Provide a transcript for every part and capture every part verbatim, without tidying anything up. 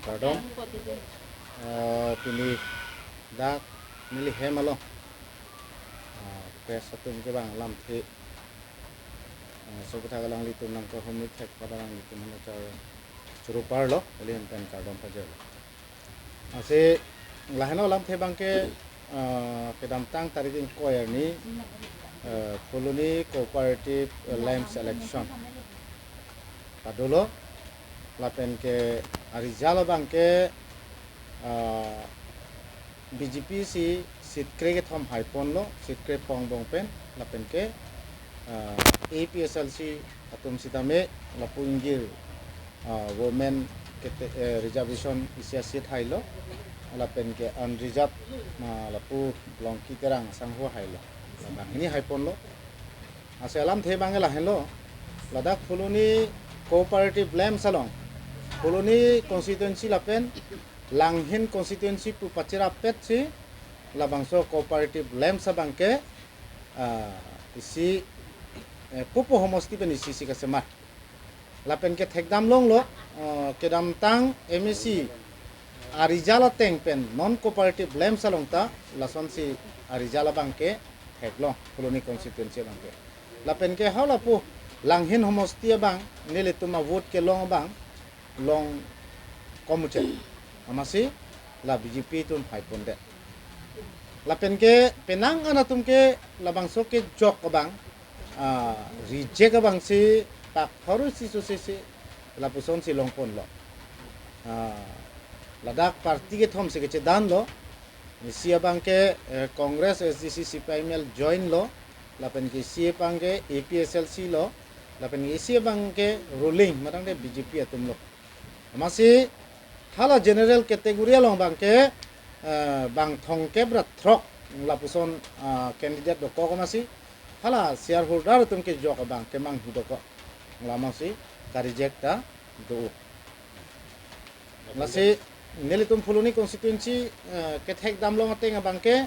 Kardom. Eh, pini dak neli hem along, ah, press atum ke bang lamthe, ah, soputhak alanglitum nangkehumri thek pada alanglitum hana char churu parlo, eli hem pen kardom pajirlo. Lasi lahenlo lamthe abangke, ah, kedamtang tarik ingkoi arni, eh, Phuloni Cooperative, eh, Lamps election padolo, lapen ke a-result abangke, ah, B J P si seat krekethom haiponlo, seat krephongo angbong pen, lapen ke, ah, A P S L C atum sitame lapu ingjir, ah, women kete-, eh, reservation isi a-seat hailo, lapen ke unreserved, ah, lapu Longki Terang asangho hailo. Labang hini haiponlo. Lasi alamthe abangke lahenlo. Ladak Phuloni Cooperative Lamps along, Phuloni constituency lapen Langhin constituency pu pachirap petsi labangso Cooperative Lamps abangke, ah, isi, eh, pupo homosti pen isi isi kasemar. Lapen ke thekdam longlo, eh, kedamtang M A C a-result ateng pen non Cooperative Lamps along ta lasonsi a-result abangke theklong Phuloni constituency abangke. Lapen ke halapu Langhin homosti abang nelitum a-vote kelong abang long komuche. Amatsi la B J P atum haipondet. Lapen ke penang an atum ke labangso kejok abang, ah, reject abangsi pak pharo isi suse si lapusonsi longponlo. Ah, ladak party kethomsi kechedanlo. Isi abangke, eh, Congress, S D C, C P I M L joinlo. Lapen ke isi abangke A P S L C lo. Lapen ke isi abangke ruling, matangte B J P atumlo. Amatsi hala general category along abangke, eh, bang thomkep ra throk lapuson, ah, candidate dokok amatsi hala shareholder atum kejok abang kemanghu dokok. Lamatsi ka-reject ta do. Lasi nelitum Phuloni constituency, eh, kethekdam long ateng abangke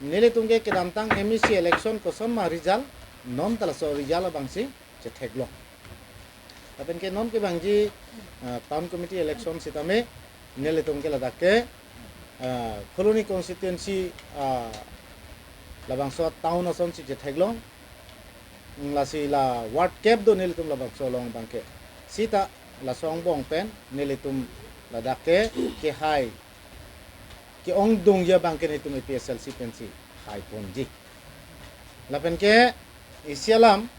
nelitum ke kedamtang M A C election kosonma result, non ta laso result abangsi chetheklong. Lapen ke non kevangji, eh, town committee election sitame nelitum ke ladak ke, eh, Phuloni constituency, ah, labangso town asonsi chetheklong. Lasi la ward kep do nelitum labangso along abangke. Sita laso angbong pen nelitum ladak ke kehai ke-ongdungji abangke nelitum A P S L C pensi haiponji. Lapen ke isi alam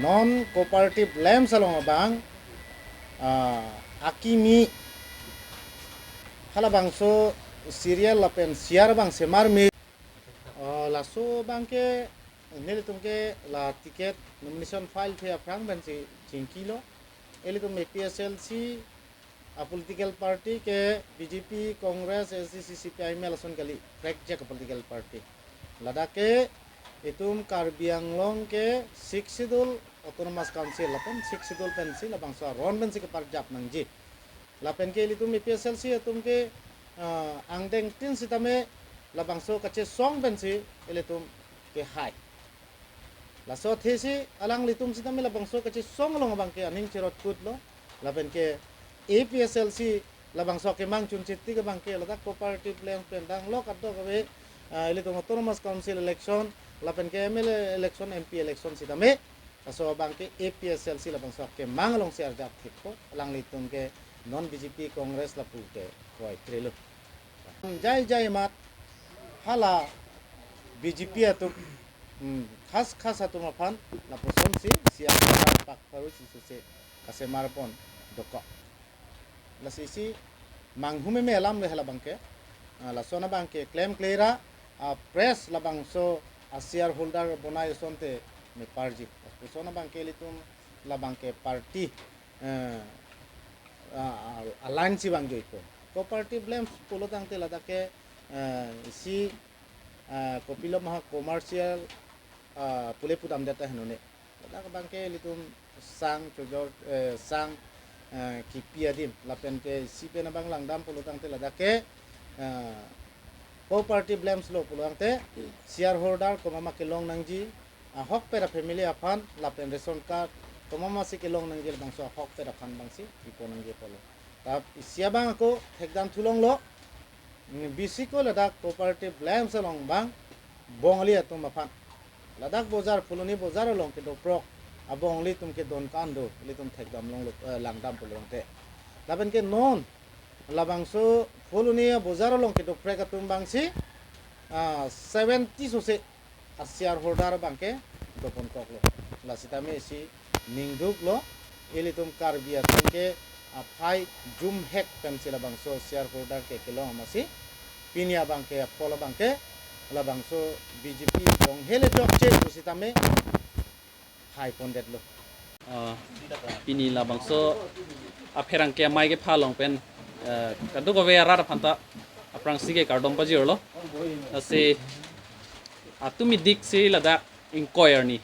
non Cooperative Lamps along abang, ah, akimi halabangso serial lapen siar abang semar me. Ah, laso abangke nelitum ke la ticket nomination file the aphrang pensi chingkilo. Ilitum A P S L C a-political party ke B J P, Congress, S D C, C P I M L ason kali, prekjak a-political party. Ladak ke itum Karbi Anglong ke Sixth Schedule Autonomous Council lapen Sixth Schedule pensi labangso aron pensi keparjap nangji. Lapen ke ilitum A P S L C atum ke, ah, angdeng tin sitame labangso kachesong pensi ilitum kehai. Laso athesi alanglitum sitame labangso kachesong along abangke aning cherot kutlo. Lapen ke A P S L C labangso kemang chunche tik abangke ladak Cooperative Lamps pen dang lo kadokave, ah, ilitum Autonomous Council election, lapen ke M L A election, M P election sitame laso abangke A P S L C labangso kemang alongsi arjap thekpo, alanglitum ke non B J P, Congress lapu ke kroikrelo. Jai jai amat hala B J P atum, hmm, khas khas atum aphan lapusonsi siang pak pharo isi suse kasemar pon dokok. Lasi isi manghu meme alam le hala abangke. Ah, lason abangke klemkle ra, ah, press labangso a-shareholder bonai asonte meparji. Lason abangke ilitum labangke party, eh, ah, alliance si vangjoipo. Cooperative Lamps pulo tangte ladak ke, eh, isi, eh, kopilo maha commercial, ah, pule pudamdet ta henone. Ladak abangke ilitum sang chojor, eh, sang, eh, kipi adim lapen ke isi pen abang langdam pulo tangte ladak ke, eh, Cooperative Lamps lo pulo tangte shareholder komat ma kelong nangji, ahokpet a-family aphan lapen ration card komat ma si kelong nangji labangso ahokpet aphan abangsi pipo nangji pulo. Tap isi abang ako thekdam thulonglo. Mm, bisi ko ladak cooperative lamps along abang Bongali atum aphan, ladak bojar, Phuloni bojar along kedoprok a-Bongali atum ke don kan do, ilitum thekdam longlo, eh, langdam pulo tangte. Lapen ke non labangso Phuloni bojar along kedoprek atum abangsi, ah, seventy sose a-shareholder abang ke doponkoklo. Lasitame isi ningduklo, ilitum Karbi atum ke aphai jumhek pensi labangso shareholder ke kelong amatsi, pini abang ke aphol abang ke labangso B J P bonghele chokche pusitame haipondetlo. Ah, pini labangso apherangke amei kepha along pen, eh, kadokave arat aphanta aphrangsi ke kardom pajirlo. Lasi atum idiksi ladak ingkoi arni,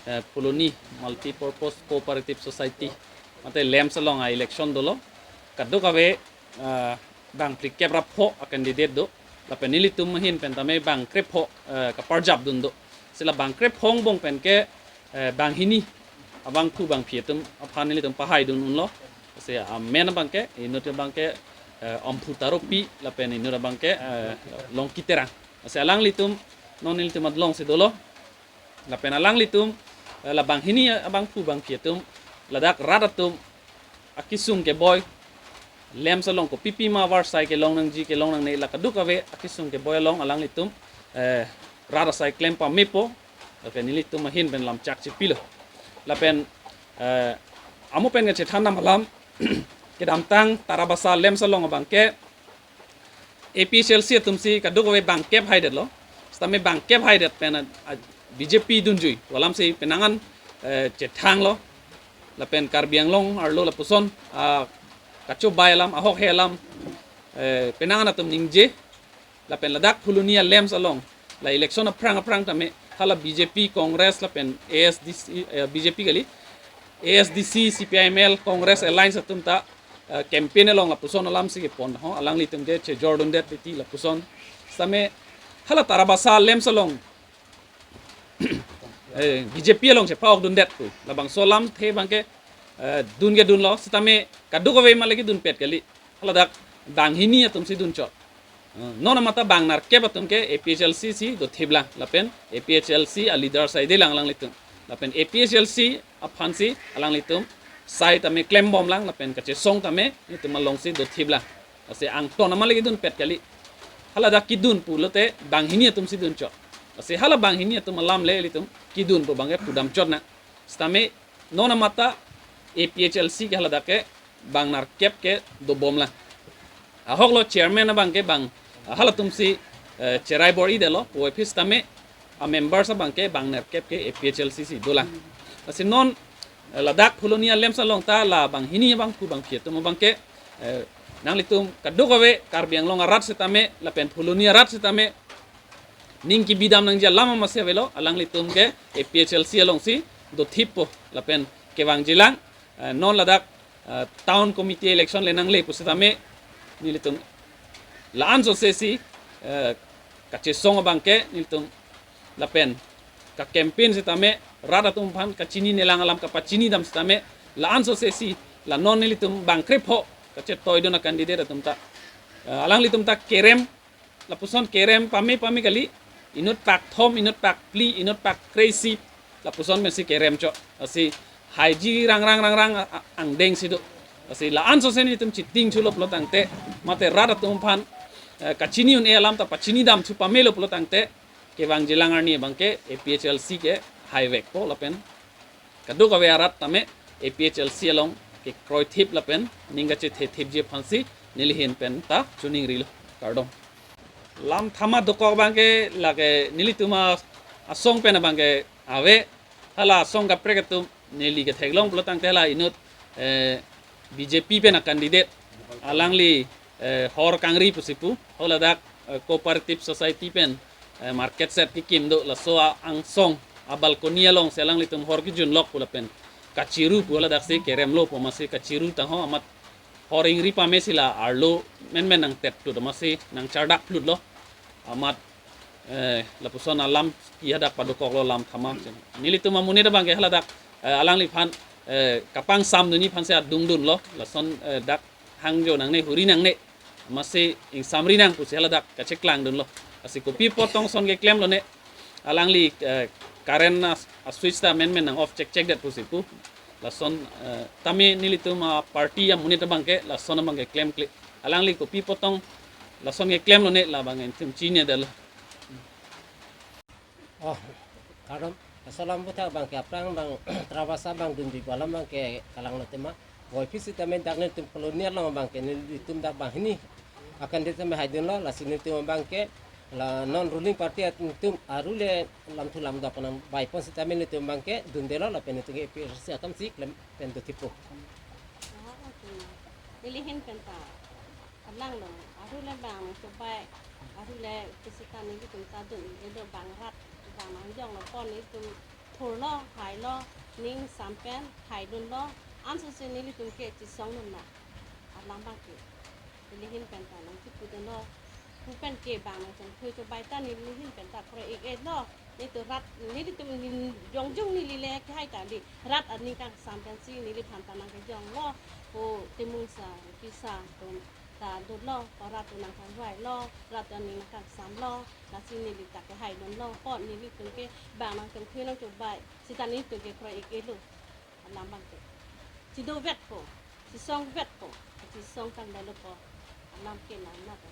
eh, Phuloni Multipurpose Cooperative Society mate lamps along a-election dolo. Kadokave, eh, bang phlikep ra pho a-candidate do. Lapen nelitum ahin pen tame bang krepho, eh, kaparjap dun do. Si la bang krepho angbong pen ke, eh, banghini abangphu bangphi atum aphan nelitum pahai dun unlo. Si amen abang ke, inut abang ke, eh, Omphu Taropi, lapen inut abang ke, eh, Longki Terang. Si alanglitum non nelitum adlongsi dolo. Lapen alanglitum, eh, la banghini abangphu bangphi atum, ladak rat atum akesung keboi, lamps along kopipi ma avarsai kelong nangji kelong nangne, la kadokave akesung keboi along alanglitum, eh, rat asai klem pamepo, lapen nelitum ahin pen lamchak chepilo. Lapen, eh, amo pen kachethan nam alam, kedamtang Tarabasa lamps along abang ke, A P H L C atumsi kadokave bangkep haidetlo. Sitame bangkep haidet pen a, a, B J P dunjui. Alamsi penang an, eh, chethanglo. Lapen Karbi Anglong arlo lapuson, ah, kachobai alam, ahokhe alam, eh, penang an atum ningje. Lapen ladak Phuloni a-lamps along la election aphrang aphrang tame hala B J P, Congress lapen A S D C, eh, B J P kali, A S D C, C P I M L, Congress alliance atum ta, eh, campaign along lapuson alamsi kepon ho, alanglitum ke chejordundet titi lapuson. Sitame hala Tarabasa lamps along, eh, B J P along chepa-okdundet pu. Labangso alamthe abang ke, eh, dun ke dunlo, sitame kadokave ma lagi dunpet kali. Haladak banghini atumsi dunchot. Eh, non amata bang nerkep atum ke A P H L C si dothiplang. Lapen A P H L C a-leader saidelang alanglitum. Lapen A P H L C aphansi alanglitum sai tame klembomlang lapen kachesong tame itum alongsi dothiplang. Lasi angton ama lagi dunpet kali. Haladak kidun pulote banghini atumsi dunchot. Lasi hala banghini atum alam le ilitum kidun pu abang ke pudamchot nang. Sitame non amata A P H L C ke haladak ke bang nerkep ke dobomlang. Ahoklo chairman abang ke bang, ah, halatumsi, eh, cherai bor-idetlo, puvoiphit sitame a-members abang ke bang nerkep ke A P H L C si dolang. Lasi non, eh, ladak Phuloni a-lamps along ta la banghini abangphu bangphi atum abang ke, eh, nanglitum kadokave Karbi Anglong arat sitame, lapen Phuloni arat sitame, ning kebidam nangji alam amatsi avelo, alanglitum ke A P H L C alongsi dothippo, lapen kevangjilang, eh, non ladak, eh, town committee election le nangle pusitame nelitum la-an sosesi, eh, kachesong abang ke nelitum lapen ka-campaign sitame rat atum aphan kachininelang alam kapachinidam sitame la-an sosesi la non nelitum bang krepho kachetoidun a-candidate atum ta, eh, alanglitum ta kerem, lapuson kerem pame pame kali, inut pakthom, inut pakphli, inut pakre-isi, lapuson pensi keremchot. Lasi haiji rang rang rang rang a, a, angdengsi do. Lasi la-an sose nelitum chitingthulo pulo tangte, mate rat atum aphan, eh, kachini un-e alam ta pachinidamthu pamelo pulo tangte, kevangjilang arni abang ke A P H L C ke haivekpo lapen kadokave arat tame A P H L C along kekroithip lapen ning kachethethipji aphansi neli ahin pen ta choningrilo. Kardom. Lam thama dokok abang ke lake nelitum a-, asong pen abang ke ave, hala asong kaprek atum neli ketheklong pulo tangte hala inut, eh, B J P pen a-candidate, alangli, eh, hor kangri pusi pu, haladak, eh, cooperative society pen, eh, market shed kekim do, laso a-, angsong a-balcony alongsi alanglitum hor kejunlok pu lapen kachiru pu, haladaksi keremlo pu amatsi kachiru tangho, amat hor ingri pamesi la arlo menmen nangtep tut amatsi nangchardak plutlo. Amat, eh, lapuson alam ke hadak padokoklo lam thama. Nelitum amonit abang ke haladak, eh, alangliphan, eh, kapangsamdunji aphansi adungdunlo. Lason, eh, dak hangjo nangne, huri nangne, masi ingsamri nang pusi haladak kacheklang dunlo. Lasi kopi apot tong lason keklem lone, alangli, eh, current a, a switch ta menmen nang off chek chek det pusi pu. Lason, eh, tame nelitum a party amonit abangke lason abangke klemkle. Alangli kopi apot tong lason keklem lone labang itum chinine detlo. Oh, kardom. Salam buta abangke aphrang abang travasa abang dunji alam abangke kalang lo tema. Boy pisi tame dak nelitum colony along abangke nelitum dak banghini akan di tame haidunlo, lasi nelitum abangke la non ruling party atum aru le lamthu lamdok nang bai pon sitame nelitum abangke dundelo lapen nelitum ke A P H L C atum si klem pen do tipo. Nelihin penta. Alang lo, aru le bang nangchobai, aru le kisita nelitum ta dun, edo bang rat, bang nangjong lo pon nelitum thurlo, hailo, ning sampen, haidunlo, ansose nelitum ke chisong dun na. Alang abangke, nelihin penta nangchipu dunlo, pu pen ke bang nangchongthui chobai ta nelihin penta kroi ik-et lo, nelitum rat, nelitum ning jongjong neli le kehai ta di, rat aning kangsam pensi neliphan ta nangkejong lo, ko Timung sar, pisa, tum ta dotlo, ko rat atum nangkangvailo, rat aning nangkangsamlo, lasi neli ta kehaidunlo, ko nelitum ke bang nangchongthui nangchobai, sita nelitum ke kroi ik-et lo, alang abangke. Chido vetpo, chisong vetpo, chisong tang dalo ko, alam ke nang na to.